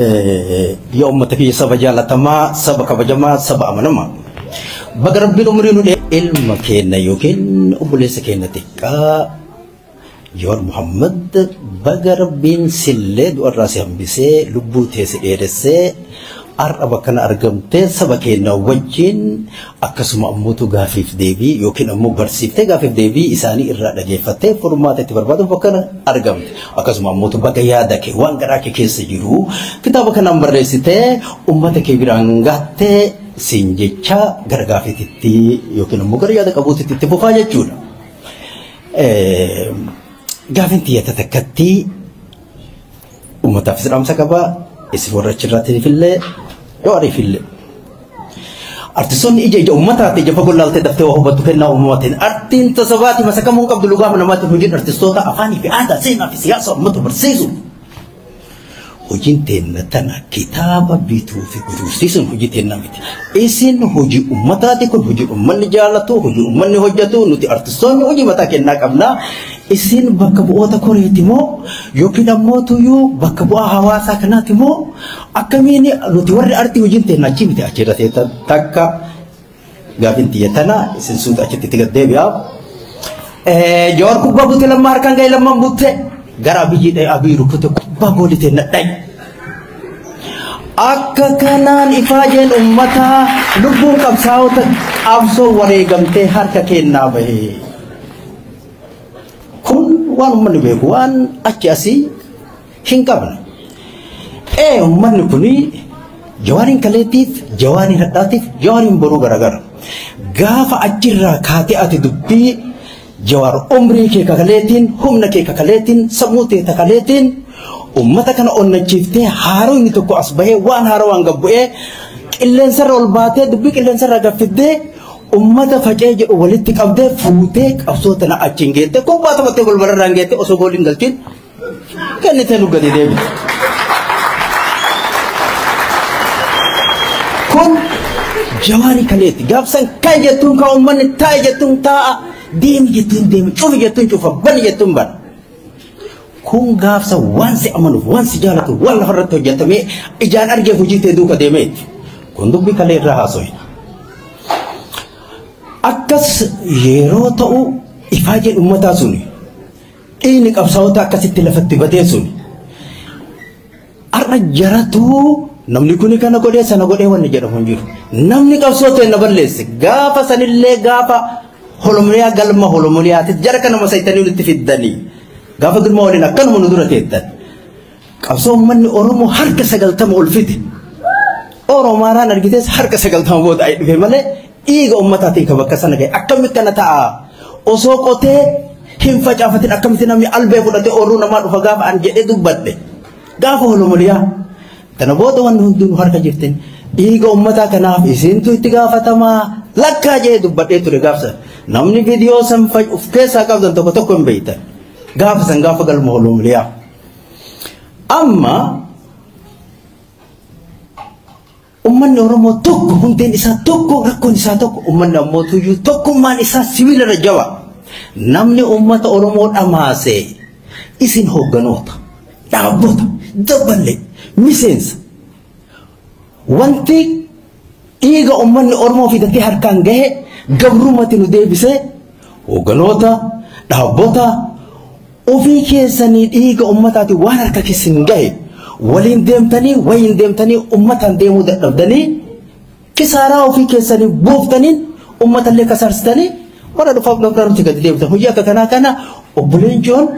Yaa uummata kiyya, saba jaalatamaa, saba kabajamaa, saba amanamaa. Baga Rabbiin umurii nu ilma keenya yookiin obboleessa keenya xiqqaa Jawaar Muhammad, baga Rabbiin sillee du'arraa si hambisee, lubbuu teesse dheeressee, har'a bakka kana argamtee saba keenya wajjin akkasuma ammootu gaafiif deebii yookiin ammoo barsiiftee gaafiif deebii isaanii irraa dhageeffattee furmaata itti barbaaduuf bakka kana argamte. Akkasuma ammootu baga yaada kee waan garaa kee keessa jiru kitaaba kanaan barreessitee uummata kee biraan gaattee siin jecha gara gaafiitti yookiin ammoo gara yaada qabuutti itti fufaa jechuudha. Gaafiin tiyyata takkatti uummataafis dhaamsa qabaa, isin warra achirraatiif illee Jawaariif illee. Artistoonni ija ija uummataati, ija fagoo laaltee daftee waa hubattu kennaa uumamaatiin. Artiin tasabaati masakamuu qabdu lugaama namaatiin. Hojiin artistoota afaanii fi aadaa, seenaa fi siyaasa uummata barsiisu. Hojiin teenna tana kitaaba bituu fi gurgursiisuun hojii teennaa miti. Isin hojii uummataati, kun hojii uummanni jaallatu, hojii uummanni hojjetu. Nuti artistoonni hojii mataa kennaa qabna. Isin bakka bu'oota koreeti moo yookiin ammoo tuyyuu bakka bu'aa hawaasaa kanaati moo akkamiin? Nuti warri artii hojiin teenna achi miti, achirra teettan takka. Gaafin tiyya tana, isin suuta achitti itti gad deebi'a. Jawaar kubbaa buute, lammaa harkaan ga'e, lammaan buute gara Abiyyi dha'e, Abiyyi rukute, kubbaa goolii teenna dhaye. Akka kanaan ifaajeen uummataa, lubbuun qabsaa'ota qabsoo wareegamtee harka kennaa bahe. Kun waan uummanni beeku, waan achi asii hin qabne. Ee, uummanni kuni Jawaariin kaleetiif, Jawaariin hadhaatiif, Jawaariin boruu garagara. Gaafa achirraa kaatee ati dubbii Jawaar umrii kee kakaleetiin, humna kee kakaleetiin, sammuu tee kakaleetiin uummata kana onnachiiftee, haaroo inni tokko as bahee waan haaraa waan gabbu'ee qilleensarra ol baatee dubbii qilleensarra gaffiddee uummata facee jedhu walitti qabdee fuutee qabsoo tana achiin geette, kubbaa taphattee golbararraan geette, osoo gooliin galchin kennitee nu gadi deebite. Kun Jawaarii kaleetti. Gaafsan ka'e jettuun ka uummanni, taa'e jettuun taa'a, deemi jettuun deemi, cufi jettuun cufa, bani jettuun bana. Kun gaafsa waan si amanuuf, waan si jaalatu, waan lafarratti hojjetamee ijaan argee hojii ta'e duuka deemeeti. Kun dubbii kalee irraa haasofna. Akkas yeroo ta'u ifaajeen uummataa suni, dhiigni qabsaa'ota akkasitti lafatti badee suni, har'a jaratuu namni kuni kana godhee sana godhee wanni jedhamu hin jiru. Namni qabsoo ta'e na balleesse gaafa sanillee, gaafa Holomuliyaa, galma Holomuliyaatis jara kana masaytanii nutti fiddanii gaafa girma waliin akkanuma nu dura teettan. Qabsoo uummanni Oromoo harka 90 ol fide. Oromaaraan argites harka 90 booda ayi dhufe malee dhiiga uummataatiin kan bakka sana gahe akkamitti kana ta'a? Osoo qotee hin facaafatin akkamitti namni albee fudhatee oorruu namaa dhufa gaafa an jedhee dubbadhe? Gaafa Holomuliyaa. Kana booda wanni hundinuu harka jirtin, dhiiga uummataa kanaaf isintu itti gaafatamaa lakkaa jedhee dubbadhee ture gaafsa. Namni viidiyoo san of keessaa qabdan tokko tokko hin beektan. Gaafa san, gaafa galma Holomuliyaa. Amma uummanni Oromoo tokko, hundeen isaa tokko, rakkoon isaa tokko, uummanni ammoo tuyyuu tokkummaan isaa sibiila irra jaba. Namni uummata Oromoo dhamaase isin hoogganoota, dhaabbota, dabballee, miseensa. Wanti dhiiga uummanni Oromoo fidatee harkaan gahe gabrummaatti nu deebisee hoogganoota, dhaabbota ofii keessanii dhiiga uummataatiin waan harka keessan gahe waliin deemtanii, wayiin deemtanii uummataan deemuu dadhabdanii, kisaaraa ofii keessanii buuftaniin uummatallee kasaarsitanii warra dhufaaf dhufaaf nuti gadi deemtan. Hojii akka kanaa kana obbo Leencoon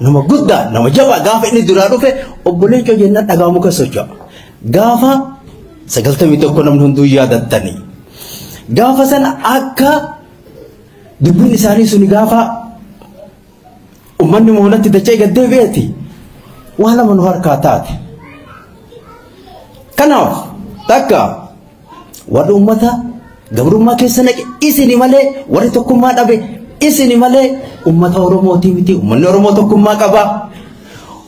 nama guddaa, nama jabaa. Gaafa inni duraa dhufe obbo Leencoo jennaan dhagaa muka socho'a. Gaafa 91 namni hunduu yaadattanii. Gaafa sana akka dubbiin isaanii suni, gaafa uummanni moonatti dachee gad deebi'eeti waa lama nu harkaa taate. Kanaaf takka, warri uummata gabrummaa keessa naqe isini malee, warri tokkummaa dhabe isini malee uummata Oromootii miti. Uummanni Oromoo tokkummaa qaba.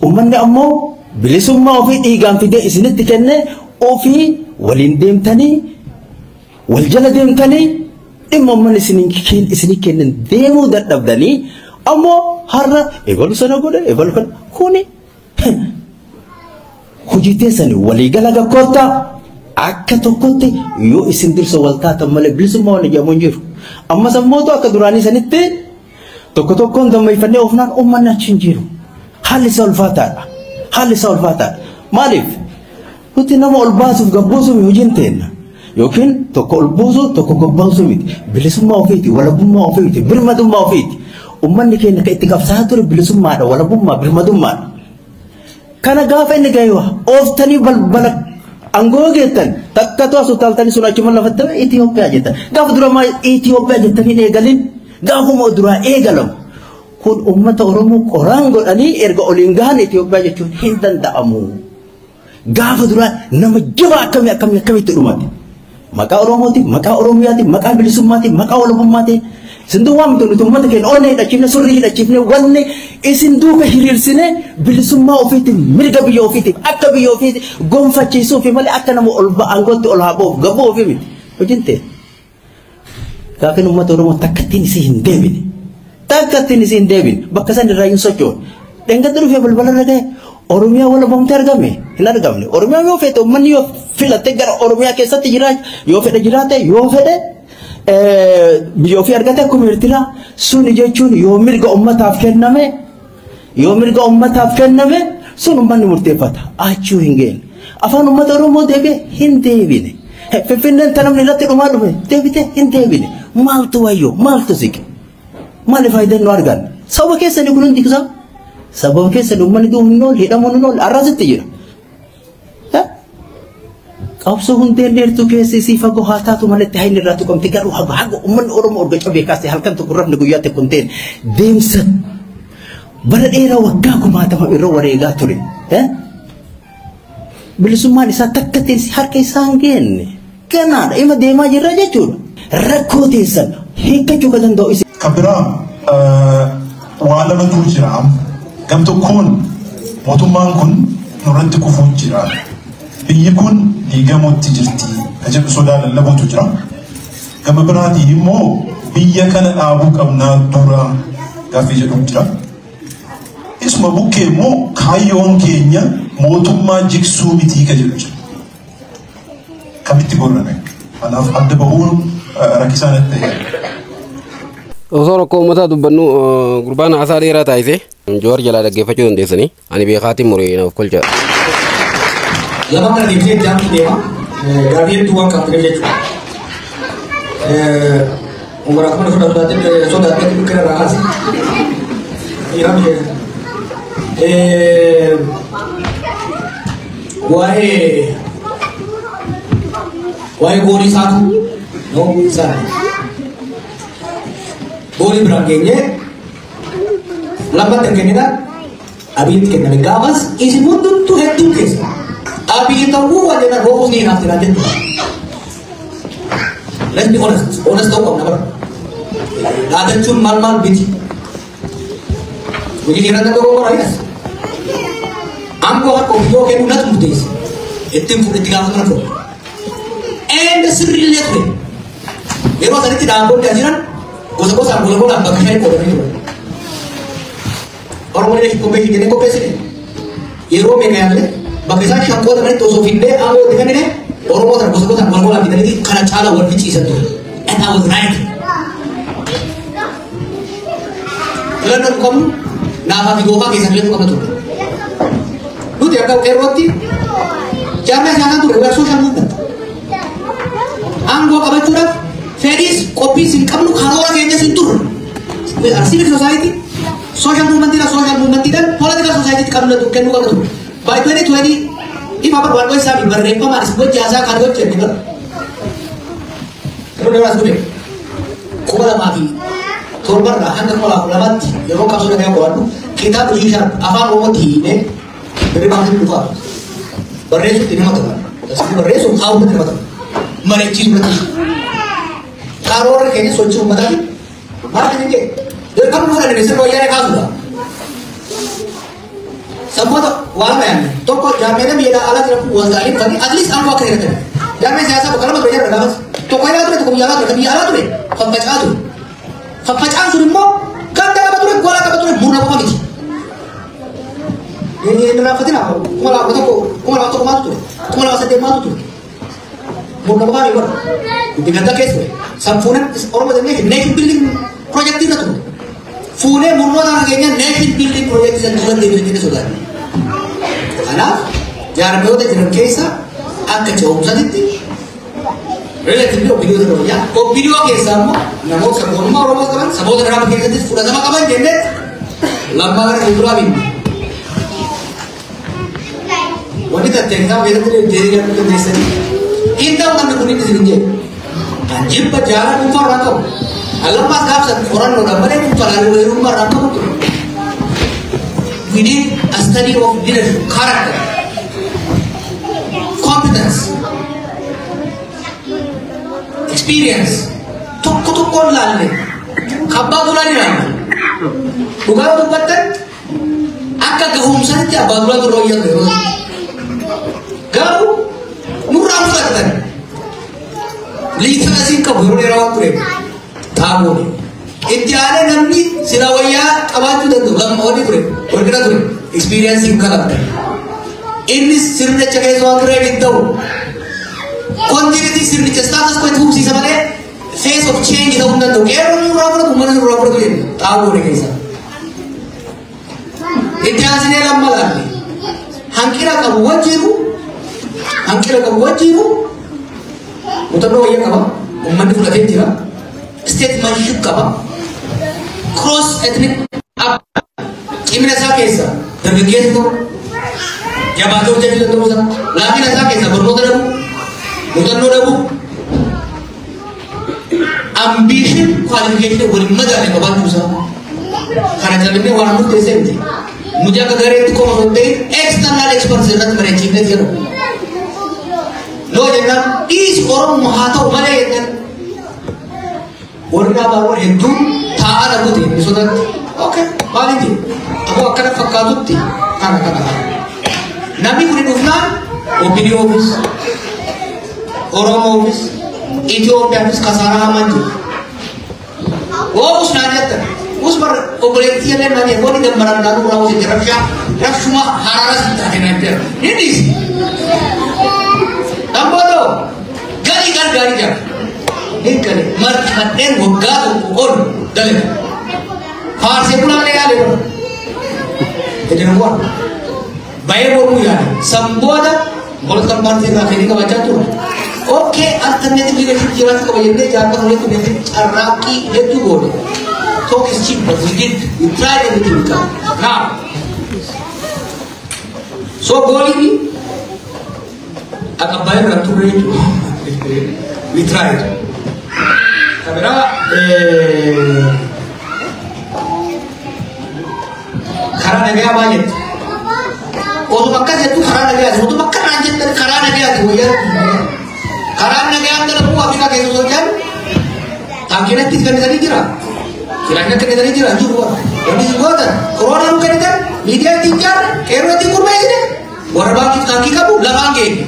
Uummanni ammoo bilisummaa ofii dhiigaan fidee isinitti kenne. Ofii waliin deemtanii, wal jala deemtanii dhimma uummanni isinii kennan deemuu dadhabdanii, ammoo har'a ebalu sana godhe, ebalu kana, kuni Hojii teessanii waliigala gakkoottaa akka tokkotti yoo isin dursa wal taatan malee bilisummaa wal jedhamu hin jiru. Ammas ammoo akka duraanii sanitti tokko tokkoon dammeeffannee oofnaan uummanni achi hin jiru. Haalli isaa ulfaataadha. Haalli isaa ulfaataadha. Maaliif? Nuti nama ol baasuuf gabbuusuuf hojiin teenna. Yookiin tokko ol buusu tokko gabbaasuu miti. Bilisummaa ofiiti, walabummaa ofiiti, birmadummaa ofiiti. Uummanni keenya kan itti qabsaa'aa ture bilisummaadha, walabummaa, birmadummaadha. Kana gaafa inni gahe ooftanii balbala aangoo geettan takka to'as utaaltanii sun achuma lafatti Itoophiyaa jettan. Gaafa dura maal Itoophiyaa jettanii eegalin gaafuma duraa eegalamu. Kun uummata Oromoo qoraan godhanii erga oliin gahan Itoophiyaa jechuun hin danda'amu. Gaafa duraa nama jabaa akkamii akkamii akkamitti dhumate. Maqaa Oromooti, maqaa Oromiyaati, maqaa bilisummaati, maqaa walabummaati. Isin duwwaa miti nuti uummata keenya onnee hidhachiifne, surrii hidhachiifne, wanni isin duuka hiriirsine bilisummaa ofiitiin mirga biyya ofiitiif akka biyya ofiitti gonfachiisuu fi malee akka nama ol aangootti ol haa ba'uuf gabboo ofii miti. Hojiin ta'e. Gaafin uummata Oromoo takkattiin isii hin deebine. Takkattiin isii hin deebine. Bakka san irraa hin socho'u. Dheengadda dhufee balbala irra gahe Oromiyaa walabamtee argame hin argamne. Oromiyaa yoo fedhe uummanni yoo filatte gara Oromiyaa keessatti jiraate yoo fedhe jiraate yoo fedhe biyya ofii argate akkuma Eertiraa suni jechuun yoo mirga uummataaf kenname yoo mirga uummataaf kenname sun uummanni murteeffata. Achuu hin geenne. Afaan uummata Oromoo deebi'e hin deebine. Finfinneen ta namni irratti dhumaa dhufe deebite hin deebine. Maaltu wayyoo maaltu siqe? Maali faayidaan nu arganne? Sababa keessanii kun hundi isaa sababa keessanii uummanni du'uun hin oolle hidhamuun hin oolle arrasitti jira. Qabsoo hundeen dheertuu keessa isii fagoo haa taatu malee hayni irraa tuqamte garuu haga haga uummanni Oromoo erga cabee kaasee halkan tokko rafne guyyaa tokko hin ta'in deemsa bara dheeraa waggaa kumaatama irra wareegaa ture. Bilisummaan isaa takka teessi harka isaa hin geenne. Ganaadha ima deemaa jirra jechuudha. Rakkoo teessan hiikkachuu kan danda'u isin. Kan biraa waa lamatu jira. Gam tokkoon mootummaan kun nurratti kufuu jira. Biyyi kun diigamuutti jirti. Ka jedhu sodaa lallabuutu jira. Gama biraatiin immoo biyya kana dhaabuu qabnaa dura gaaffii jedhu jira. Isuma bukkee immoo kaayyoon keenya mootummaa jigsuu mitii ka jedhu jira. Kamitti gorrame? Kanaaf adda bahuun rakkisaa natti ta'e. Osoo rakkoo uummataa dubbannu gurbaan haasaa dheeraa taasise Jowaar jalaa dhaggeeffachuu dandeessanii ani beekaatiin muree naaf kolcha. Lama kana deebisee itti aantu deema. Gaaffii hedduu waan qabdu jechuudha. Umar akkuma sodaatee sodaatee dukkana irraa kaase. Waa'ee waa'ee goolii isaatu no isaan goolii biraan geenye lammatta kennina Abiyyitti kenname gaafas isin hundumtuu hedduun keessa Abiyyi ta'uu waan jedhan roobus ni hinaafte naan jettu. Let's be honest, honest ta'uu qabna bara. Dhaadachuun maal maal miti. Hojii dhiiraa tokko gongoraa yes. Aangoo harka ofii yoo kennu natu murteessa. Ittiin fuudhe itti gaafatama ture. And sirriillee ture. Yeroo sanitti dhaabonni as jiran gosa gosaan gosa gosaan bakka shanii qoodamanii turan. Oromoo Leadership Convention jennee qopheessine. Yeroo meeqa yaalle bakka isaan shan qoodamanitti osoo finnee aangoo itti kennine Oromoo sana gosa gosaan gosa gosaan bitanii kana caala wal ficiisan ture. And I was right. Filannoon qabnu naafaa fi goofaa keessaa filachuu qabna ture. Nuti akka qeerrootti jaarmaa siyaasaa ture, we are social movement. Aangoo qabachuudhaaf fedhiis qophiis hin qabnu karoora keenyas hin turre. We are civic society, social movement social movement political society qabna kennuu qabna ture. By 2020 ifa barbaadoo isaa fi barreeffamaan is gocha haasaa kan hojjenne bara. Yeroo dheeraas dhufe 2007rraa hanga 2002tti yeroo qabsoo nagaa qo'adhu kitaaba Liishaan afaan Oromootti hiinee hirribaa fi dhufaa. Barreessuutti nama qaba. Tasii barreessuun kaa'uu nama qaba. Mari'achiisuu irratti. Karoorri keenya sochii uummataati. Maal kan hin jedhe? Dirqama fudhanne sirna wayyaanee kaasuudha. Sammata waan yaadne tokko jaarmiyaalee biyya alaa jiran kun wal ta'anii dhufanii at least aangoo akka hiratan. Jaarmiyaan siyaasaa bakka lama ture jarra gaafas. Tokko alaa ture tokko biyya alaa ture biyya alaa ture faffaca'aa ture. Faffaca'aan sun immoo ganda qaba ture gola qaba ture murna qofa miti. Inni raafatina 2001 2001 maaltu ture? 2008 maaltu ture? Murna qofaa ni godha. Dubbi gaddaa keessa ture. San fuunee Oromoo jennee nation building project irra ture. Fuunee murnoota akka keenya nation building project san duuba deemee jennee sodaanne. Kanaaf jaarmiyoota jiran keessa akka ce'umsatitti relatively OPDO irra wayyaa. OPDO keessaa immoo namoota sabboonummaa Oromoo qaban, saboota biraa keessattis fudhatama qaban jennee Lammaa gara fuulduraa binne. Wanni tatteen isaa keessatti deebii galuu dandeessanii. Hin ta'u namni kun inni isin hin jedhu. Kan jibba jaalala dhuunfaa irraa qabu. Lammaas gaafsan qorannoodhaan malee dhuunfaa weerummaa irraa qabu ture. We need a study of leadership, character, competence, experience. Tokko tokkoon laalle. Abbaa Duulaa ni ilaalla. Dhugaa dubbattan akka gahumsatti Abbaa Duulaa durra wayyaa ture yeroo sana. Garuu nurraa fudhatan. Liifanasiin qabu yeroo dheeraa waan tureef taabooni. Itti aanee namni sila wayyaa qabaachuu danda'u lamma wali ture, walqina ture, experience hin kalaqne. Innis sirnicha keessa waan tureef hin ta'u. Continuity sirnicha status quo itti fufsiisa malee face of change ta'uu hin danda'u. Qeerroon nurraa fudhatu, uummanni nurraa fudhatu jenna xaabooni keessa. Itti aansinee lamma laalle. Hanqina qabu wajjiru, hanqina qabu wajjiru muuxannoo wayyaa qaba. Uummanni fudhatee jira. Statesmanship qaba. Cross ethnic cimina isaa keessa dargaggeessa ta'u, jabaatee hojjechuu danda'uu isaa, laafina isaa keessa barnoota dhabuu, muuxannoo dhabuu, ambition qualification waliin madaalle qabaachuu isaa. Kana callisnee waan murteessee miti. Nuti akka gareetti qofa osoo hin ta'in external experts irratti mari'achiifnee jira. Noo jennaan dhiisi, Oromoo haa ta'u malee jennaan warri dhaabaawwan hedduun taa'aa dhabute Minnesotatti. Okay, maaliin jedhu? Aboo akkana fakkaatutti kana kana kana. Namni kun dhufnaan OPDOfis, Oromoofis, Itoophiyaafis kasaaraa hamaan jiru. Woo us naan jettan. Us bar obboleettii illee naan jedhe wanni dammaran naannoo biraa hojjete rabshaa rabshuma hararas hin taate naan jedhan. Ni dhiisi. Amboodoo galii gargaarii jira. Hin gale marqadheen waggaa 1 ol dalaga. Faarsee bulaalee yaale bara. Edina bu'aa. Bayee mormuu yaale. San booda political party irraa fedhii qabaachaa turre. Okay, alternative leadership jiraachuu qaba jennee jaarmata walitti dhufee carraaqqii hedduu goone. Talk is cheap, but we did. We tried everything we can. Now, so goaliin akka baay'ee irraa turre jechuudha. We tried. Kan biraa karaa nagayaa baay'eetti. Otuma akkas jettu karaa nagayaati. Otuma akkanaan jettan karaa nagayaati wayyaa. Karaan nagayaan dalaguu Afrikaa keessa osoo jiran taankiinatti kennitanii jira. Filaashina kennitanii jira jiru. Wanni isin gootan koronaa nu kennitan, miidiyaa ittiin ijaarre, qeerroo ittiin gurmeessine, warra baankiif taankii qabu lafaan geenye.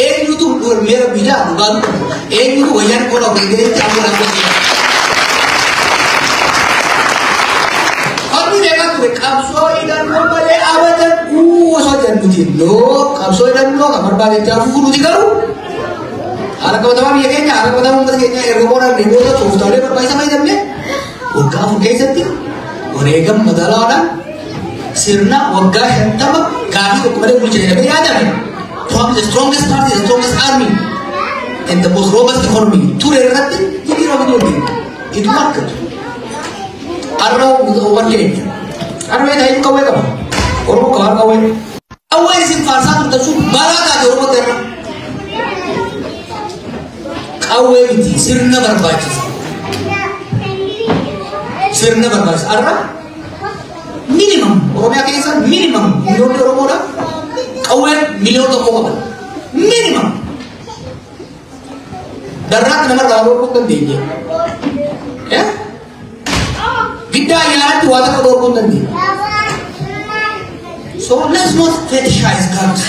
Eenyutu meera biyyaa dhugaa dubbata? Eenyutu wayyaan qola ofii aangoo lafa? Falmii meeqaa ture? Qabsoo hidhannoo malee abatan uu osoo jedhan nuti noo qabsoo hidhannoo kan barbaade itti hafuuf, nuti garuu haala qabatamaa biyya keenya, haala qabatamaa uummata keenya erga qorannee booda tooftaalee barbaachisaa fayyadamne waggaa 4 keessatti wareegama madaalawaadhaan sirna waggaa 50 gaafii tokko malee bulchine jedhamee yaadame, probably the strongest party, the strongest army and the most robust economy ture irratti jijjiirama fiduu dandeenya. It worked. Har'a waan keenya. Har'a ta'ee qawwee qaba. Oromoo qaba qawwee. Qawween isin faarsaa turtan sun balaa taate Oromoo irra. Qawwee miti, sirna barbaachisa. Sirna barbaachisa. Har'a minimum Oromiyaa keessa minimum miliyoonni Oromoodha. Qawween 1 miliyoona qaban. Minimum. Darraatti namarraa dhorkuu hin dandeenye. Giddaa ayyaanatti waa takka dhorkuu hin dandeenye. So let's not fetishize guns.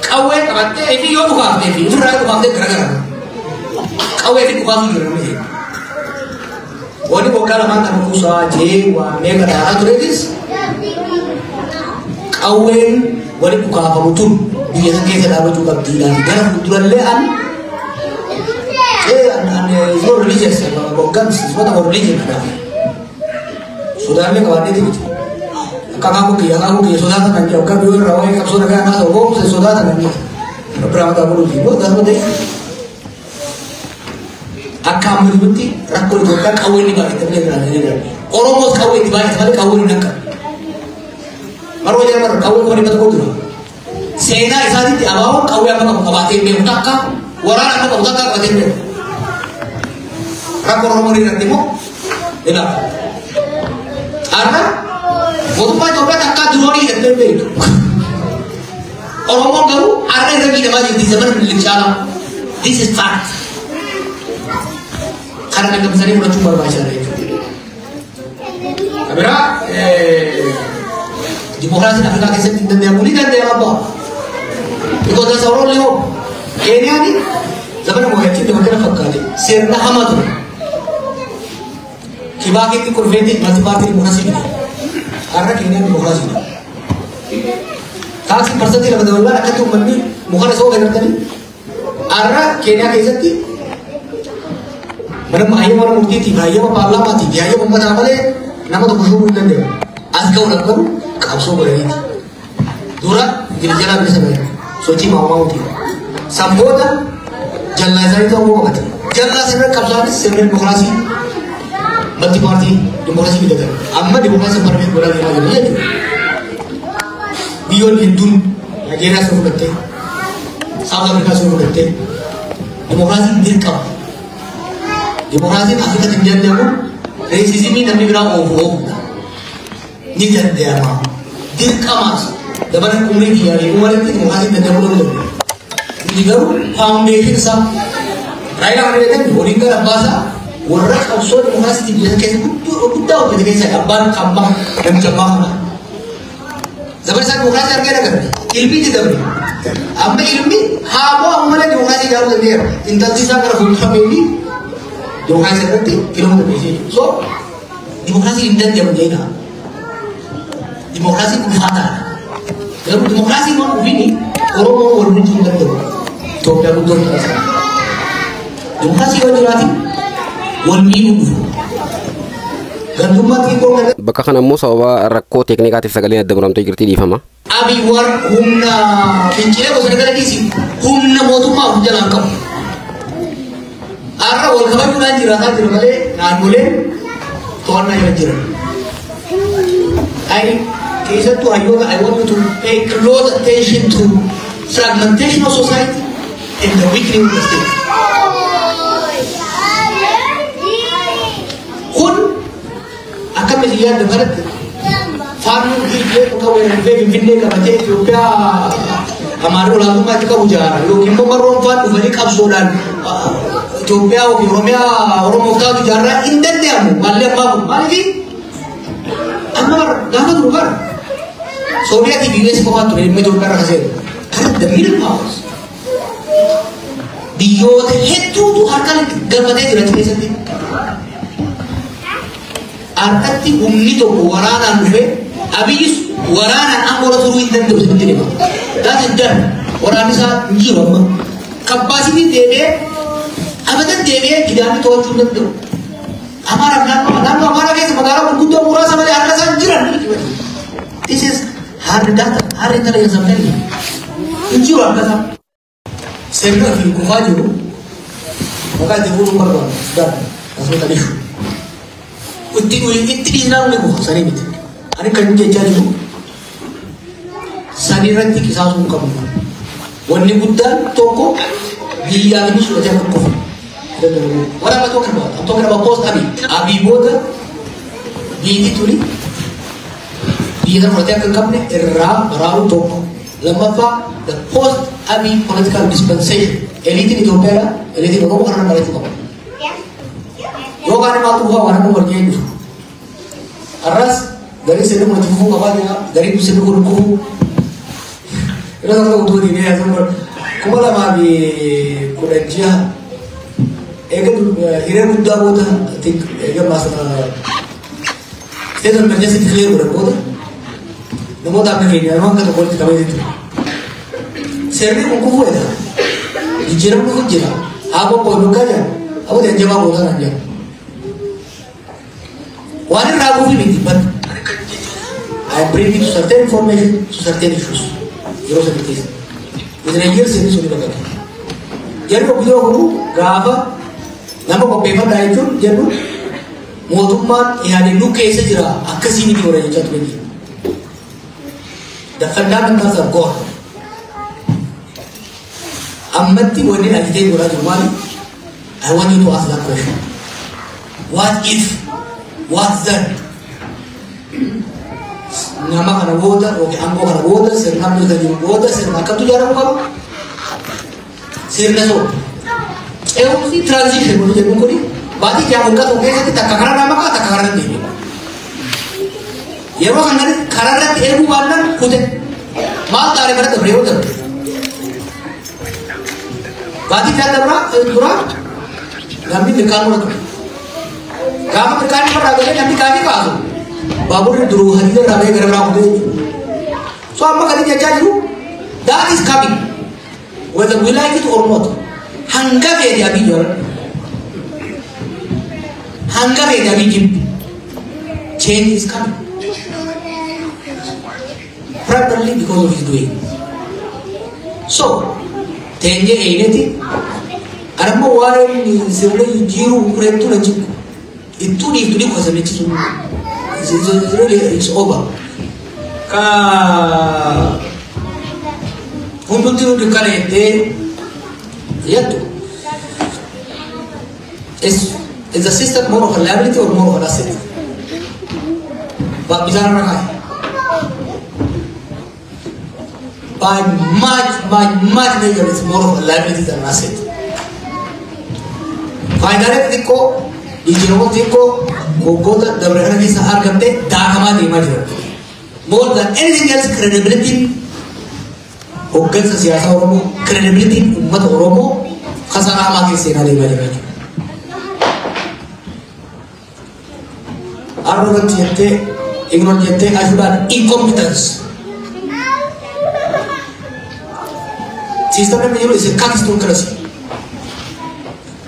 Qawwee qabattee fi yoo dhukaaftee fi ofirraa dhukaaftee garagara. Qawwee fi dhukaasuu jira namni. Wani waggaa lamaan kana kuusaa jee waa meeqa daaraa tureetis qawween wali dhukaafamu tun biyya san keessa dhaabachuu qabdiidhaan gara fuuldurallee an is not religious about guns, it's not about religion kanaaf. Sodaallee qabaanneeti miti. Akka akaakuu kiyya sodaatan kan jedhu akka biyyoon irraa waa'ee qabsoo nagaa naa ta'u boobu sodaatan kan jedhu. Rabbi raamataa godhuufi immoo akkasuma ta'e akka amma jirutti rakkoon Itoophiyaa qawwee inni baay'ate malee irraa ni jira. Oromoos qawwee itti baay'ate malee qawwee hin hanqatu. Maroo jedhama irra qawwee 100,000 jira. Seenaa isaatitti abaaboon qawwee amma qabu qabaatee hin beeku takka waraana amma qabu takka qabatee hin beeku. Rakkoon Oromoo irratti immoo ni lafa. Har'a mootummaa Itoophiyaa takkaa diroonii hidhattee hin beektu. Oromoon garuu har'a irra miidhamaa jirti zamana Minilik caalaa. This is fact. Kana dhagamsanii fudhachuun barbaachisaadha jechuudha. Kabiraa dimokiraasiin Afrikaa keessatti hin danda'amu ni danda'ama abbaa. Because that's our only hope. Keeniyaan zamana moo'achitti bakka fakkaate sirna hamaa ture. Kibaakitti kurfeetti multi-party democracy fide. Har'a Keeniyaan dimokiraasiidha. Taaksii 2% dabalaan akkatti uummanni muka isa oofee gartanii. Har'a Keeniyaa keessatti mana hayyama mana murtiitiif hayyama paarlaamaatiif hayyama uummataa malee nama tokko shuumuu hin danda'u. As ga'uudhaaf garuu qabsoo godhaniiti. Dura Ingiliz bilisa ba'e sochii maamaawuti. San booda jallaa isaanii ta'uu qabate. Jallaa sirna qabsaanis sirna dimokiraasii multi-party democracy fidatan. Amma dimokiraasii perfect godhaa deemaa jiru jechuudha. Biyyoonni hedduun Naayijeeriyaa sun fudhattee, South Africa sun fudhattee dimokiraasiin dirqama. Dimokiraasiin Afrikatti hin danda'amu racism namni biraa oofu oofudha. Ni danda'ama. Dirqamaas dabala umrii biyyaa fi umaritti dimokiraasiin danda'amuu danda'u. Nuti garuu foundation isaa Raayilaa mana beekan waliin gara abbaasaa warra qabsoo dimokiraasiitiin biyya keessa guddaa hojjete keessa abbaan ammaa namicha ammaa kana. Zaman isaa dimokiraasii argee agarre. Ilmi itti dabre. Amma ilmi haa bu'aa malee dimokiraasii ijaaruu danda'eera. Intalti isaa gara fuuldura beekni dimokiraasii irratti filamuu dandeessee jechuudha. So dimokiraasii hin danda'amu jedhina. Dimokiraasiin ulfaataadha. Garuu dimokiraasiin waan dhufiin Oromoo wal bulchuu hin danda'u. Itoophiyaa guddoo taasisaa. Dimokiraasii yoo jiraatin wal miidhuu dhufu. Gandummaa xiqqoo ganda Bakka kana immoo sababa rakkoo teeknikaatiif sagaleen adda muramtee jirti dhiifama. Abiy war humna fincilee bosona gara dhiisi humna mootummaa of jalaan qabu. Har'a wal kabajuudhaan jiraataa jira malee naannoleen to'annaa jala jiran. I keessattuu hayyoota I want you to pay close attention to fragmentation of society and the weakening of the state. Kun akka miti yaadda kanatti faannoon dhiibbee bakka weerarfee Finfinnee qabatee Itoophiyaa Amaarri olaantummaa itti qabu jaara yookiin immoo marroon faan dhufanii qabsoodhaan Itoophiyaa yookiin Oromiyaa Oromoof taatu jaarraa hin danda'amu maalli ammaa kun maaliif amma bara gaafa turu bara Sooviyaatii fi US qofaan ture dhimma Itoophiyaa irra kaseera. Kana the middle powers biyyoota hedduutu harka galfatee jira achi keessatti. Harkatti humni tokko waraanaan dhufee Abiyyis waraanaan aangoo turuu hin danda'u sitti hima. That is done. Waraanni isaa hin jiru amma. Capacity deebi'ee abadan deebi'ee gidaamii to'achuu hin danda'u. Amaara naannoo Amaaraa keessa magaalaa gurguddoo muraasa malee harka isaan jiran. This is hard data, hard intelligence I'm telling you. Hin jiru harka isaa. Sirna fi kufaa jiru maqaa itti fuudhuun barbaadu. Done. That's not an issue. Itti itti dhiisnaan ni kufa sanii miti. Ani kan inni jechaa jiru sanii irratti qisaasuu hin qabnu. Wanni guddaan tokko biyyaaf inni fudhatee akka kufu. What am I talking about? I'm talking about post Abiy. Abiy booda biyyi tuni biyya sana fudhatee akka hin qabne irraa baraaruu tokko. Lammaffaa the post Abiy political dispensation. Eliitiin Itoophiyaadha. Eliitiin Oromoo kana barachuu qaba. Yookaan maaltu bu'aa waan amma wal dhufu. Har'as garii sirni kun itti fufuu qabaa jira. Gariin sirni kun kufuu. Yeroo tokko utuu deebi'ee haasa'u 2016 Eega hiree guddaa booda, eega state of emergency declare godhan booda, namoota akka keenya yeroo hanga tokko walitti qabee ture. Seerri kun kufuu edha. Jijjiiramni kun jira. Haa qopho'u dukkaa jira. Aboo jajjabaa goota kan jedhu. Waan irraa kufi miti, but I am privy to certain information, to certain issues. Yeroo sadi keessa. Within a year sirni suni bakka. Jarri obbiyoo kunu gaafa nama qopheeffadhaa jechuun jedhu mootummaan yaadannoo nu keessa jira akkasii miti warra jechaa ture jira. The fundamentals are gone. Ammatti wanni agitate godhaa jiru maali? I want you to ask that question. What if? What then? Nama kana booda yookiin aangoo kana booda, sirna amma jiru booda, sirna akkamtu ijaaramuu qaba? Sirna soo. Ce'umsi, transition wanti jennuun kuni, baatii 6 waggaa tokko keessatti takka kararraa maqaa, takka kararra deebi'a. Yeroo kana kararratti eeguu baannaan kute. Maal taane bara dabre yeroo dabre. Baatii 6 dabraa duraa namni mirkaan mura ture. Gaafa mirkaan irraa galee namni gaafii kaasu baaburri duruu hadiida irraa bahee gara biraa kutee jechuudha. So amma kan inni jechaa jiru, that is coming whether we like it or not. Hanga feete Abiy jaalladhu. Hanga feete Abiy jibbi. Change is coming. Primarily because of his doing. So, teenyee eenyeti anammoo waa'een sirna jijjiiruu kureettuu na jibbu. Ittuu dhiiftu ni qofa sirnichi sun. It's really, it's over. Ka hundumti nuti kana jettee jettu. Is the system more of a liability or more of an asset? But bishaan irra kaa'e. By much, much, much measure, it's more of a liability than an asset. Faayidaalee xixiqqoo, jijjiiramoota xixiqqoo waggoota dabre kana keessa argamte daakamaa deemaa jira. More than anything else, credibility hoggansa siyaasaa Oromoo, credibility uummata Oromoo kasaraa hamaa keessa seenaa deemaa jira jechuudha. Arrogant jettee, ignorant jettee, ashuudhaan incompetence. System namni jiru is a kakistocracy.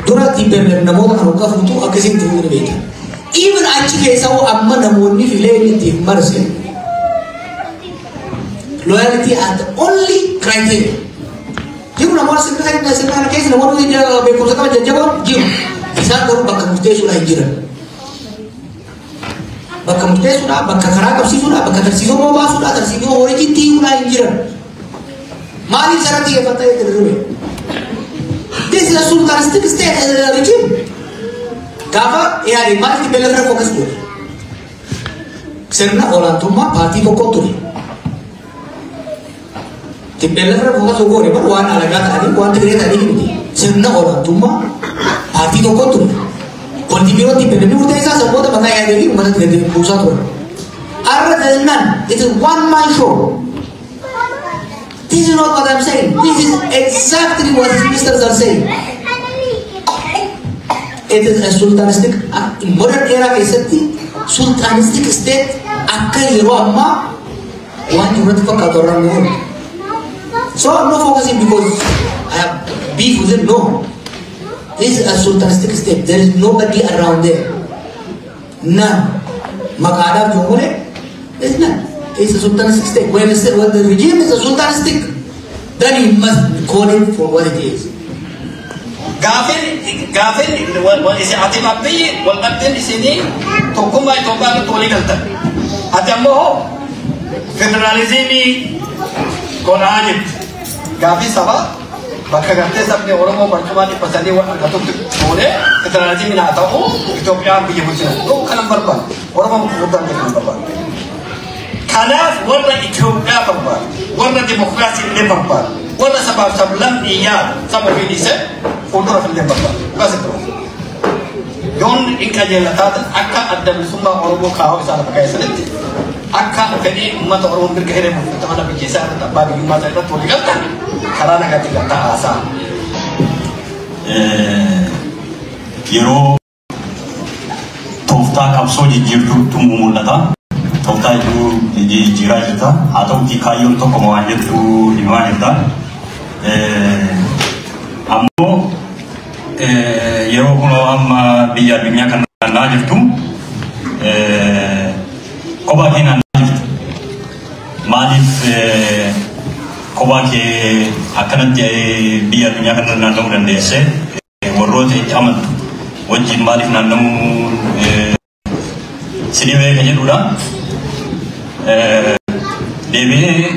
Dura TPLF namoota kan hoggaa fuutu akkasitti fuudhu ni beekta. Even achi keessa hoo amma namoonni filee inni ittiin marse loyalty are the only criteria. Jiru namoota sirna kana, sirna kana keessa namoonni beekumsa qaban jajjaboon jiru. Isaan garuu bakka murteessuudhaan hin jiran. Bakka murteessuudhaan, bakka karaa qabsiisuudhaan, bakka tarsiisoo baasuudhaan, tarsiisoo horiitti hiikuudhaan hin jiran. Maaliif sarara xiyyeeffatta jettee dirree? This is a sultanistic state regime. Gaafa yaade maaliif TPLF irra focus godhe? Sirna olaantummaa paartii tokko ture. TPLF irra focus godhe bar waan alagaa ta'anii, waan Tigree ta'anii miti. Sirna olaantummaa paartii tokko ture. Wanti biroo TPLF murteessaa saboota maqaa yaadee fi uummata gadi buusaa ture. Har'a there is none. It is one man show. This is not what I'm saying. This is exactly what his ministers are saying. It is a sultanistic, in modern era keessatti sultanistic state akka yeroo ammaa waan jirurratti fakkaatu irraa nu oolu. So I'm not focusing because I have beef with it. No. This is a sultanistic state. There is nobody around there. None. Maqaadhaaf jiru malee, there is none. It's a sultanistic state. When the regime is a sultanistic, then you must call it for what it is. Gaafin ati Abiyyi wal dhabdeen isinii tokkummaa Itoophiyaa irratti walii galtan. Ati ammoo hoo federaalizimii godhaa jirti. Gaafii sabaa bakka gartee sabni Oromoo barcumaa 300 waan argatutti goonee federaalizimiin haa ta'u, Itoophiyaan biyya bulchina. Dhuu kanan barbaadu. Oromoon gurguddaan kan barbaadu. Kanaaf warra Itoophiyaa barbaadu, warra dimokiraasii illee barbaadu, warra sabaaf sablammii yaadu, saba ofii dhiisee fuuldura illee barbaadu. Dhugaa sitti baasa. Yoon hin qajeela taatan, akka Adda Bilisummaa Oromoo kaa'uu isaa lafa kaa'e akka fedhii uummata Oromoo mirga hiree murteeffannaa biyya isaa irratti, abbaa biyyummaa isaa irratti walii galtan, karaa nagaatti galtaa haasaa. Yeroo tooftaa qabsoo jijjiirtuutu mul'ata. Tooftaa hedduu jijjiiraa jirta. Haa ta'utii kaayyoon tokkoma waan jettu himaa jirta. Ammoo yeroo kunoo amma biyya addunyaa kana naanna'aa jirtu, kophaa kee naanna'aa jirtu. Maaliif kophaa kee akkanatti biyya addunyaa kana naanna'uu dandeesse? Warroota itti amantu wajjin maaliif naanna'uu si dhibee ka jedhudha. Deebi'ee,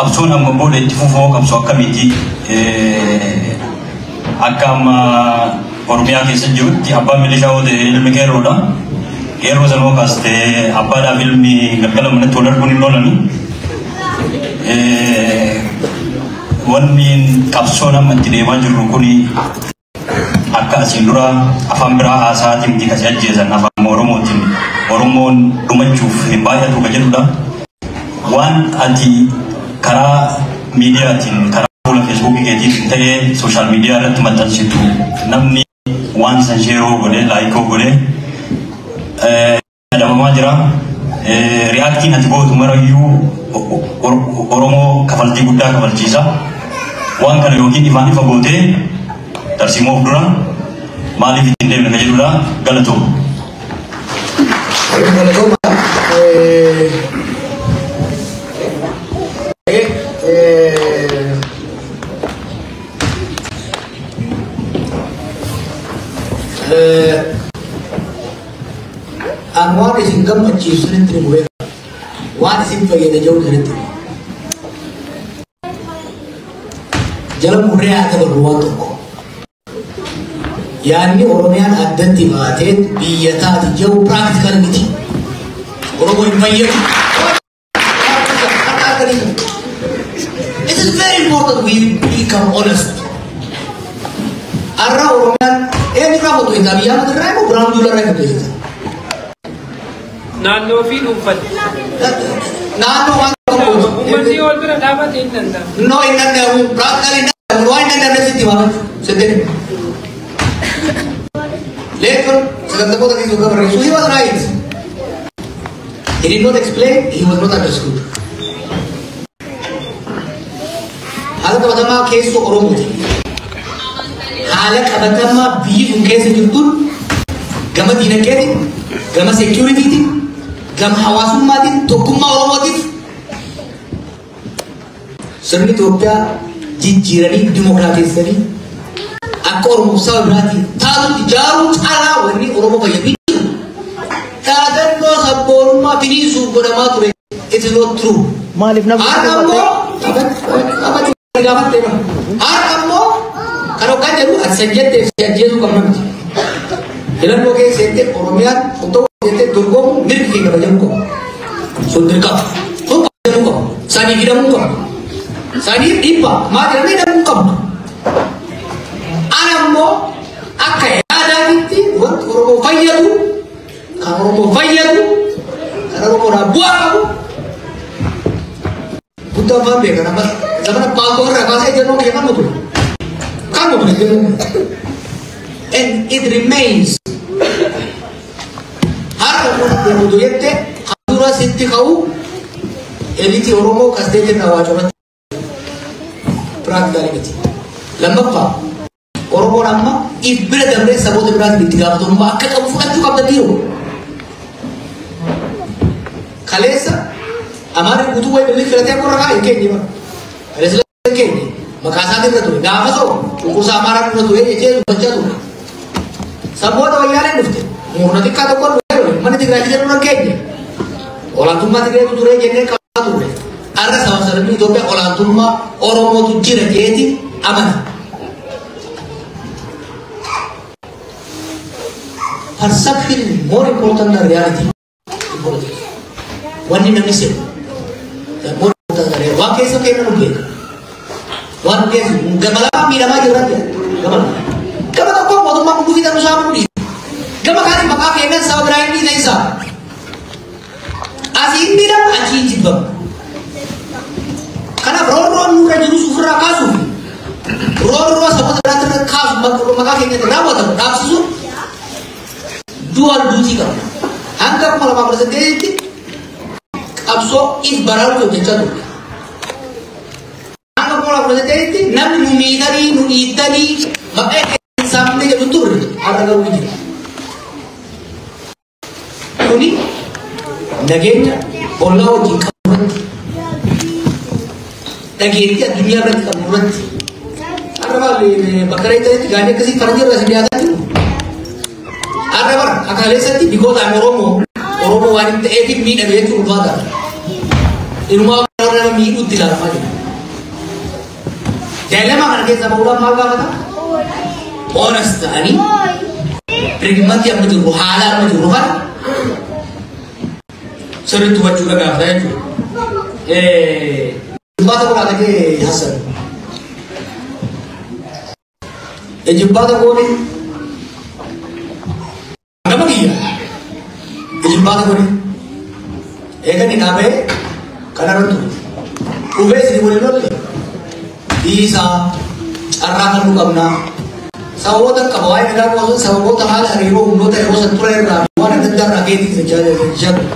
qabsoon amma booda itti fufoo qabsoo akkamiiti? Akka amma Oromiyaa keessa jirutti abbaan milishaa yoo ta'e ilmi qeerroodha. Qeerroo sana hoo kaastee abbaadhaaf ilmi galgala manatti wal arguun hin oolani. Wanni qabsoon amma itti deemaa jirru kuni akka asiin dura afaan biraa haasa'aatiin miti kasi ajjeesan, afaan Oromootiin Oromoon dhumachuuf hin baay'atu ka jedhudha. Waan ati karaa miidiyaatiin, karaa fuula Feesbuukii keetiin ta'ee social media irratti maxxansitu, namni waan san share godhee, like godhee adabamaa jira. Reactiin ati gootu marayyuu Oromoo kafaltii guddaa kafalchiisa. Waan kana yookiin ifaan ifa gootee tarsiimoof dura maaliif ittiin deemne ka jedhudha. Galatoo. Galatooma. An waan isin gammachiisu sanitti himu beeka. Waan isin fayyada jiru sanitti himu. Jala murree haa dabarru waan tokko. Yaadni Oromiyaan addatti baatee biyya taati jiru practical miti. Oromoo hin fayyadu. It is very important we become honest. Har'a Oromiyaan eenyurraa foto hin Abiyyi Ahmad irraa immoo Birhaanuu Juulaa irraa foto hin Naannoo fi dhuunfatti. Naannoo waan tokko. Uummanni wal bira dhaabate hin danda'amu. No, hin danda'amu. Practically hin danda'amu. Waan hin danda'amne sitti hima. Sitti hima. Later, sagantamoota keessa yookaan barreessu, he was right. He did not explain, he was not understood. Haala qabatamaa keessoo Oromooti. Haala qabatamaa biyyi sun keessa jirtuun gama diinagdeetiin, gama securityitiin, gama hawaasummaatiin, tokkummaa Oromootiif sirni Itoophiyaa jijjiiranii dimokiraateessanii akka Oromoo saba biraatiin taatutti ijaaruu caalaa wanni Oromoo fayyadu hin jiru. Dhaadannoo sabboonummaa finiisuuf godhamaa ture. It is not true. Maaliif namni Har'a ammoo gaafattee bara. Har'a ammoo kan hoggaan jedhu ati san jetteef si ajjeesuu qabna miti. Filannoo keessa seentee Oromiyaan otoo jettee dorgomu mirgi kee kabajamuu qabu. Sun dirqama. Sun kabajamuu qabu. Saniif hidhamuu qabu. Saniif dhiibbaa maa jedhamee hidhamuu qabdu. Ana ammoo akka yaadaatitti wanti Oromoo fayyadu, kan Oromoo fayyadu, kan Oromoodhaaf bu'aa qabu, guddaa afaan beekan amma zamana baangoo irraa kaasee ejjennoo kee kan ture. Kan ture ejjennoo. And it remains. Har'a kun deemutu jette dura sitti ka'u elite Oromoo kastee jenna waa corratti. Practically miti. Lammaffaa, Oromoon amma if bira dabree saboota biraatiin itti gaafatamummaa akka qabu fudhachuu qabda dhiiroo. Kaleessa Amaarri guutuu wayi bilii filatee akka warra hin keenye bara. Kaleessa hin keenye maqaa isaatiin irra ture. Gaafa ta'u cunqursaa Amaaraa dura ture jechee dubbachaa ture. Saboota Wayyaaleen dhufte. Murna xiqqaa tokko dhufee ture. Manni Tigraay jedhu hin keenye. Olaantummaa Tigreetu ture jennee qabaa turre. Har'a saba sabni Itoophiyaa olaantummaa Oromootu jira jeeti amana. Perception is more important than reality in politics. Wanni namni se'u more important than reality. Waan keessa keenya nu beeka. Waan keessa gama lamaan miidhamaa jirra jira. Gama lama. Gama tokko mootummaa hunduu fi tanuu saamuu dhiisa. Gama kaaniin maqaa keenyan saba biraa hin dhiisa isaa. Asii hin miidhamu, achii hin jibbamu. Kanaaf roorroon nurra jirus ofirraa kaasuuf Roorroo saboota biraatti irra kaasu maqaa keenyatti raawwatamu dhaabsisuun dual duty qabna. Hanga 2018tti qabsoo if baraaruuf hojjechaa turre. Hanga 2018tti namni nu miidhanii nu dhiittanii maqaa keenya saamne jedhu turre har'a garuu ni jira. Kuni nageenya ollaa wajjin qabu irratti, dhageettii addunyaa irratti qabnu irratti. Har'a maal bakka reettanitti gaanii akkasii faranjii irraa isin dhiyaataa jiru. Har'a bara akaleessatti bikoota ani Oromoo Oromoo waan hin ta'eef miidhame jechuun ulfaataadha. Inumaa warra nama miidhuutti ilaalamaa jira. Dilemma kana keessa bahuudhaaf maal gaafata? Honest ta'anii pragmatic amma jirru, haala amma jirru kana sirriitti hubachuudha gaafata jechuudha. Jibbaata godhaa ta'ee Hassan. Jibbaata goone nama kiyya. Jibbaata godhe. Eegani dhaabee kanarra ture. Dhufee isin waliin lolle. Dhiisaa carraa kan nu qabnaa. Sababoota qaba waa'ee nagaa qofa sababoota haala hariiroo humnoota yeroo san ture irraa waan adda addaa irraa keetii jechaa ture.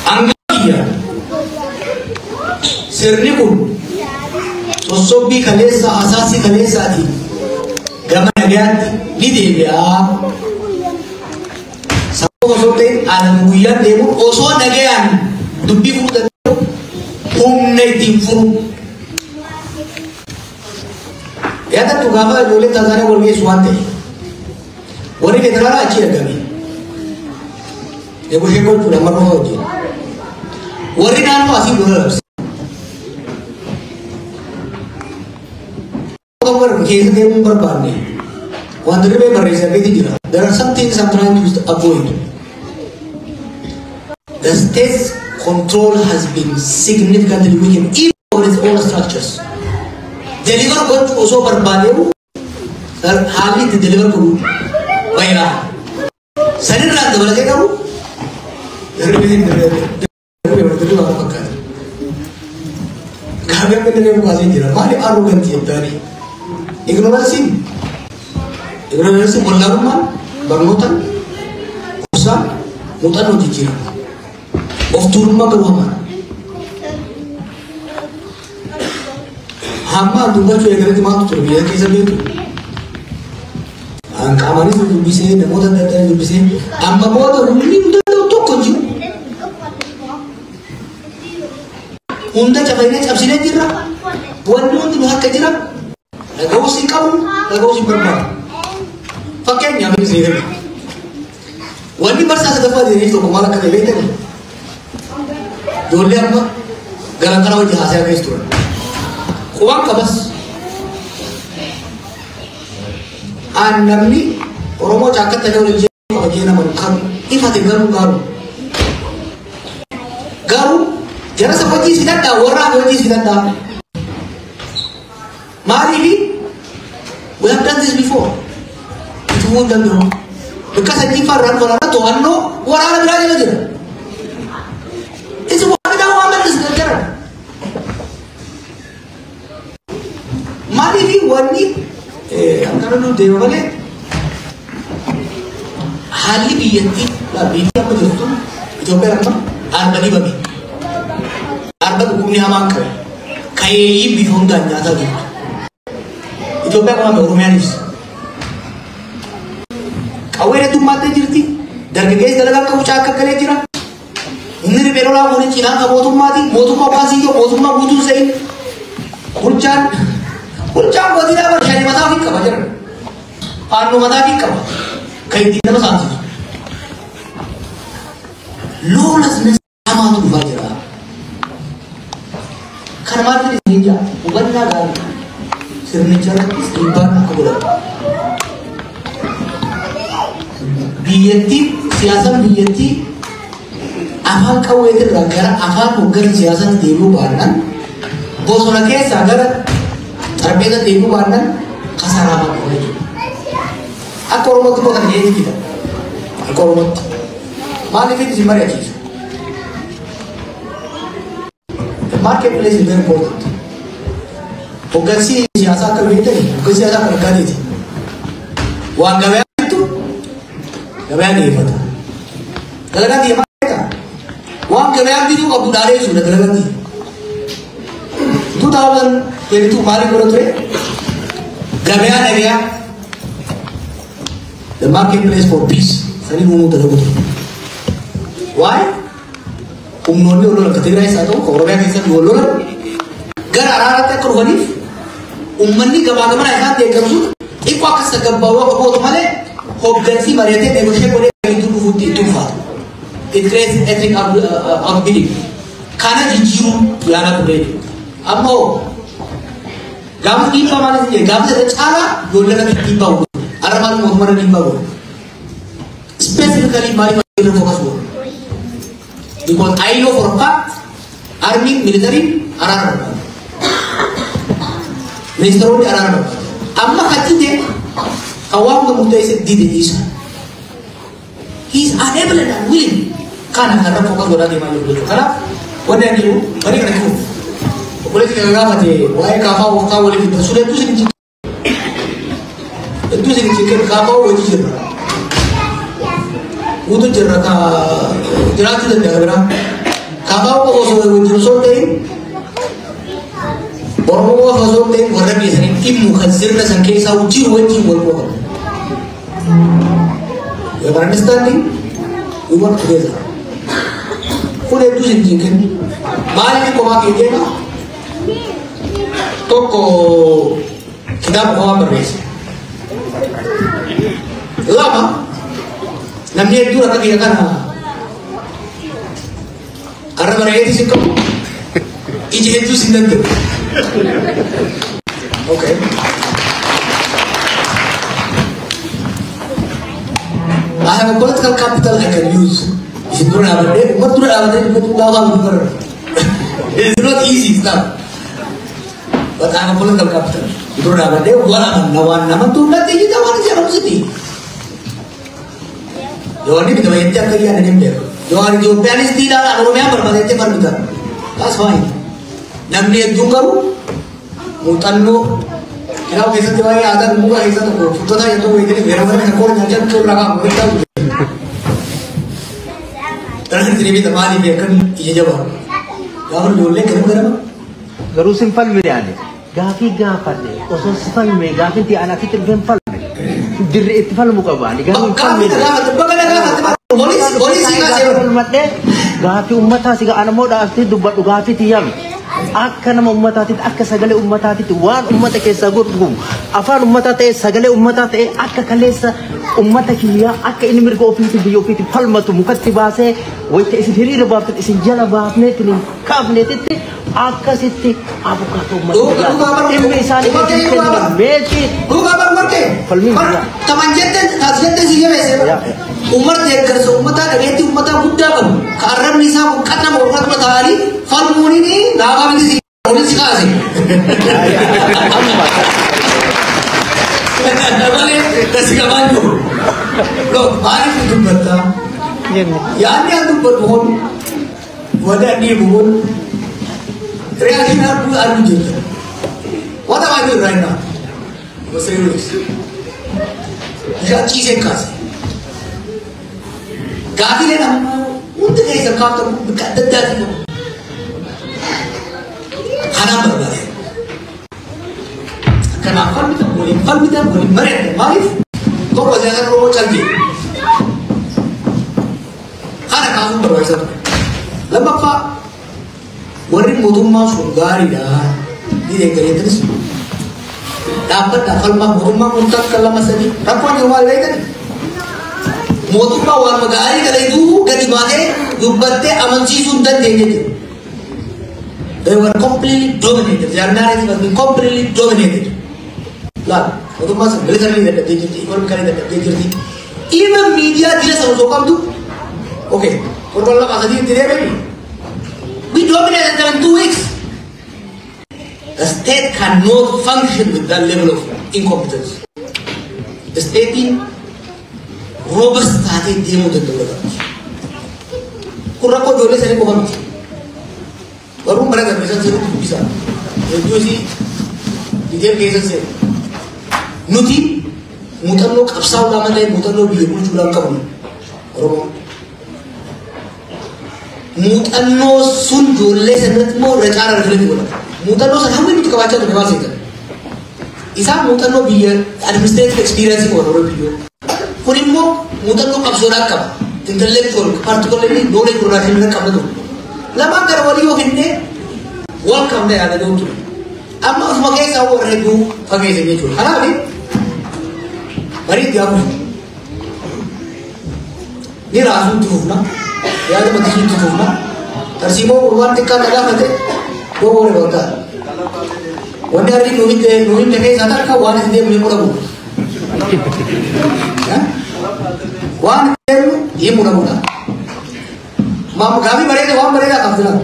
Hanga kiyya sirni kun sossobbii kaleessaa hasaasii kaleessaatiin gama nagayaatti ni deebi'a. Sababa osoo ta'in aanan guyyaan deemu osoo nagayaan dubbii furuu danda'u humna ittiin furu. Yaadattu gaafa ijoolleen Tanzaaniyaa wal geessu waan ta'e warri federaalaa achi ergame. Negoshee gochuudha marroo wajjin. Warri naannoo asii lola labse. Keessa deemuun barbaanne wanta dirree barreesse argeeti jira. There are some things I'm trying to avoid. The state's control has been significantly weakened even over its own structures. Deliver gochuu osoo barbaadeeru haalli itti deliver godhu baay'ee. Sanirraan dabalatee garuu dirree dirree waan fakkaata. Gaafii akka dirree kaasee jira. Maaliif arrogant jettaanii? Ignoranceiin wallaalummaan barnoota gorsaa muuxannoo jijjiirama. Of tuulummaa garuu hamaadha. Hamma dubbachuu eegalatti maaltu ture biyya keessa beektu? Qaamaanis dubbisee namoota adda addaa dubbisee amma booda humni nu danda'u tokko hin jiru. Hunda cafaynee cabsinee jirra. Wanni hundi nu harka jira. Dhaga'uus hin qabnu, dhaga'uus hin barbaadu. Fakkeenyaaf inni isin kenna. Wanni barsaa sadaffaa jedhanii tokko maal akka ta'e beektanii? Ijoollee amma galan kana wajjin haasayaa keessa turan. Qubaan qabas. Aan namni Oromoo caakkatti hafee waliin jechuu qaba jee nama kan ifate garuu garuu. Garuu jara isa hojii si danda'a warra hafe hojii si danda'a. Maaliifi we have done this before. Itti fufuu hin danda'u. Bakka sanyii farraan waraana to'annoo waraana biraa jala jira. Isin waan biraa waan mallis gargaran. Maaliifi wanni akkana nu deema malee haalli biyyattii biyyattii amma jirtu Itoophiyaan amma arba dhibame. Arba dhukkubni hamaan qabe. Kayeeyyiin bifa hundaan nyaataa jirtu. Itoophiyaa qofa Oromiyaanis. Qawween heddummattee jirti. Dargaggeessi dalagaa qabu caakka galee jira. Inni riphee lolaa kun cinaan kan mootummaati. Mootummaa waan siyyoo mootummaa guutuu se'in. Bulchaan godinaa bar shani mataa ofii qaba jedhan. Faannoo mataa ofii qaba. Kan ittiin nama saamsisu. Lawlessness hamaatu dhufaa jira. Kana maal fide isiniin jaa hubannaa gaarii sirnicha irrattis dhiibbaan akka godhamu. Biyyattii siyaasaan biyyattii afaan qawweetirraa gara afaan hooggansa siyaasaatti deebi'uu baannaan bosona keessaa gara xarbeeza deebi'uu baannaan kasaaraa dhufa jechuudha. Akka Oromootti immoo kana jedhee fida. Akka Oromootti. Maaliif isin mari'achiisa? The marketplace is very important. Hoggansi siyaasaa akka beektani, hoggansi siyaasaa akka nagaadeeti. Waan gabayaa bittu gabayaa dhiyeeffata. Dalagaan xiyya maal beektaa? Waan gabayaan bituu qabdu dhaalee jechuudha dalagaan xiyya. 2022 maaliif godha ture? Gabayaa dhagayaa, the marketplace for peace sanii uumuu dalagu ture. Waa'ee humnoonni wal lolan, ka Tigraayis haa ta'u, ka Oromiyaa keessatti wal lolan, gara araaraatti akka dhufaniif, uummanni gabaa gamana isaan deeggarsuun xiqqoo akka sagabbaa'uu akka gootu malee, hoggansi mari'atee negotiate godhee gidduu dhufuutti itti ulfaatu. It creates ethnic outbidding. Kana jijjiiruu yaada ture jechuudha. Ammoo gaafa dhiibbaa maaliif jedhe, gaafa irra caalaa ijoollee irratti dhiibbaa godhu. Har'a maaliif mootummaa irra dhiibbaa godhu? Specifically maaliif irra focus godhu? Because I know for a fact army, military araara barbaadu. Ministeeronni araara barbaadu. Amma kan dide, kan waan hunda murteesse dide isa. He is unable and unwilling. Kana kan irra focus godhaa deemaa jiru jechuudha. Kanaaf wanni ani jiru barii kana jiru. Obboleessi kan gaafate waa'ee kaafaa waqtaa waliif hidhan sun hedduu isin cinqe. Hedduu isin cinqe, kaafaa wajji jirra. Guutuu jirra, ka jiraachuu danda'a biraa. Kaafaa qofa osoo wajjin osoo hin ta'in, Oromoo qofa osoo hin ta'in, warra biyya sanii dhimmu kan sirna san keessaa jiru wajjin wal quba qabu. We have an understanding, we work together. Kun hedduu isin cinqin. Maaliif kophaa kee deema? Tokko, kitaaba kophaa barreesse. Lama, namni hedduun akka kiyya kana arraba re'eetis hin qabu. Iji hedduus hin danda'u. Okay. I have a political capital I can use. Isin dura dhaabadhee, uummata dura dhaabadhee dubbachuu gaafa dubbara. It's not easy stuff. But I have a political capital. Dura dhaabadhee waan amanna, waan namantu natti ijji, waan isin amansiiti. Yoonni bitama jettee akka yaada hin beeku. Yoo Itoophiyaanis diidhaan Oromiyaan barbaadettee falmitan. That's fine. Namni hedduun garuu muuxannoo kitaaba keessatti waa'ee aadaa muka keessa tokko futtotaa jettuu beekanii yeroo mana kana koora nyaachaa bituu irraa kaamu walitti ta'u. Dhala isin beekta maaliif akkan ija jabaa. Gaafa ijoollee ganama ganama. Garuu sin falmine, ani gaafii gaafadhe osoo si falme, gaafii itti aan asitti dhufee hin falme. Dirree itti falmu qaba, ani garuu hin Gaafii falmine. Gaafate, baga na gaafate, poolisii poolisii kaasee bara. Falmadhee gaafii uummataa si ana immoo dhaabsitee dubbadhu, gaafii tiyyame. Akka nama uummataatitti, akka sagalee uummataatitti, waan uummata keessaa gurguru, afaan uummataa ta'e, sagalee uummataa ta'e, akka kaleessa uummata kiyyaa akka inni mirga ofiitti biyya ofiitti falmatu mukatti baasee, wayita isin hiriira baaftan isin jala baafneetiin hin kaafneetitti, akkasitti abukaatoo uummata Dhugaa bara. dhimmi isaanii Dhugaa keessatti dhugaa bara. kenname meetii Dhugaa bara martee. Falmiin biyyaa. Taman jettee taas jettee si jabeesse bara. Uummata deeggarsa uummataa, dhageettii uummataa guddaa qabu. Ka arrabni isaa kun qaxxama mormaa dura ta'anii falmuuniin laafaa miti, si poolisii kaase. Amma Malee dasi qabaan jiru. Look, maaliif dubbattaa? Yaadni an dubbatu kun, wanti an dhiibu kun, reaction arguu arguu jirta. What am I doing right now? For 3 weeks. Bishaan ciiseen kaase. Gaafileen ammoo hundi keessa kaaftan bakka adda addaatiin qabu. Kanaan barbaade. Kanaaf falmitan, waliin falmitan, waliin mari'atan. Maaliif? Tokko, siyaasa Oromoo calqee. Kana kaasuun barbaachisaa ture. Lammaffaa, warri mootummaa sun gaariidha. Ni deeggareetanis dhaabbadhaa falmaa. Mootummaa kun takka, lama, sadii rakkoon jiru maal beektani? Mootummaa waan gaarii dalayduu gadi baatee dubbattee amansiisuu hin dandeenye jiru. They were completely dominated. Their narrative has been completely dominated. Laal, mootummaa sun militarily dadhabdee jirti, economically dadhabdee jirti. Even miidiyaa dila sana osoo qabdu, okay, torban lama sadii itti deebi'e. We dominated them in 2 weeks. The state cannot function with that level of incompetence. The state robust taatee deemuu danda'u qabdi. Kun rakkoo ijoollee sanii qofa miti. Garuu bara darbe san sirriitti dubbisaa. Hedduu isii Detail keessa seenu. Nuti muuxannoo qabsaa'uudhaan malee muuxannoo biyya bulchuudhaan qabnu Oromoo. Muuxannoo sun ijoollee sanatti immoo irra caalaa rifleetti godhata. Muuxannoo sana hamma nuti qabaachaa turre maal seetan? Isaan muuxannoo biyya administrative experience qaban warra biyyoo. Kun immoo muuxannoo qabsoodhaan qaba. Intellectual, particularly knowledge production irra qabna ture. Lamaan gara walii yoo kennee wal qabna yaada ture. Amma ofuma keessaa warra hedduu fageesse jechuudha. Kanaaf marii itti hafuuf ni raasuu itti fufna, yaada maddisiisuu itti fufna. Tarsiimoo waan xiqqaa dhagaafate don't worry about that. Wanni harri nu himte keessaa takka waan itti deemu hin mudhamu. Waan itti deemu hin mudhamudha. Gaafii bareeda waan bareedaa kan filan.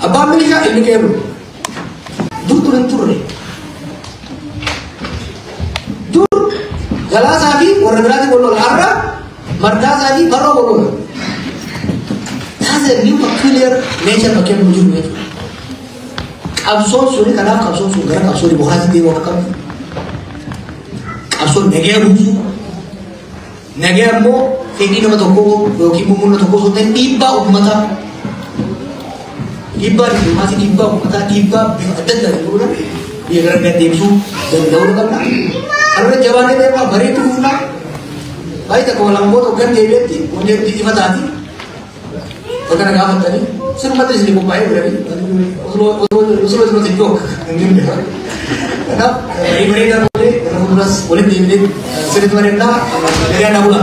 Abbaan milishaa ilmi qeerru. Dur dur hin turre. Dur Galaasaa fi warra biraatiin wal lola. Har'a Mardaasaa fi Barroo wal lola. That's a new peculiar nature bakkee nu jiru jechuudha. Qabsoon suni kanaaf qabsoon sun gara qabsoo dimokiraasii deemuu akka qabdu. Qabsoon nagaya buusuu. Nagaya immoo fedhii nama tokkoo yookiin immoo murna tokkoo osoo hin ta'in dhiibbaa uummataa. Dhiibbaa diplomaasii, dhiibbaa uummataa, dhiibbaa bifa adda addaatiin godhuudhaan biyya gara gad deebisuu danda'uu qabna. Kanarra jabaannee deemaa bareedu fufnaa. Baay'ee takka walammoota hoggan deebi'etti wanti ifa taati. Bakka na gaafatanii sirmatti isin qophaa'ee godhanii osoo isin joke hin jirre. Kanaaf bareedaa godhee gara fuulduras walitti deebinee sirriitti bareedaa nagayaan na bula.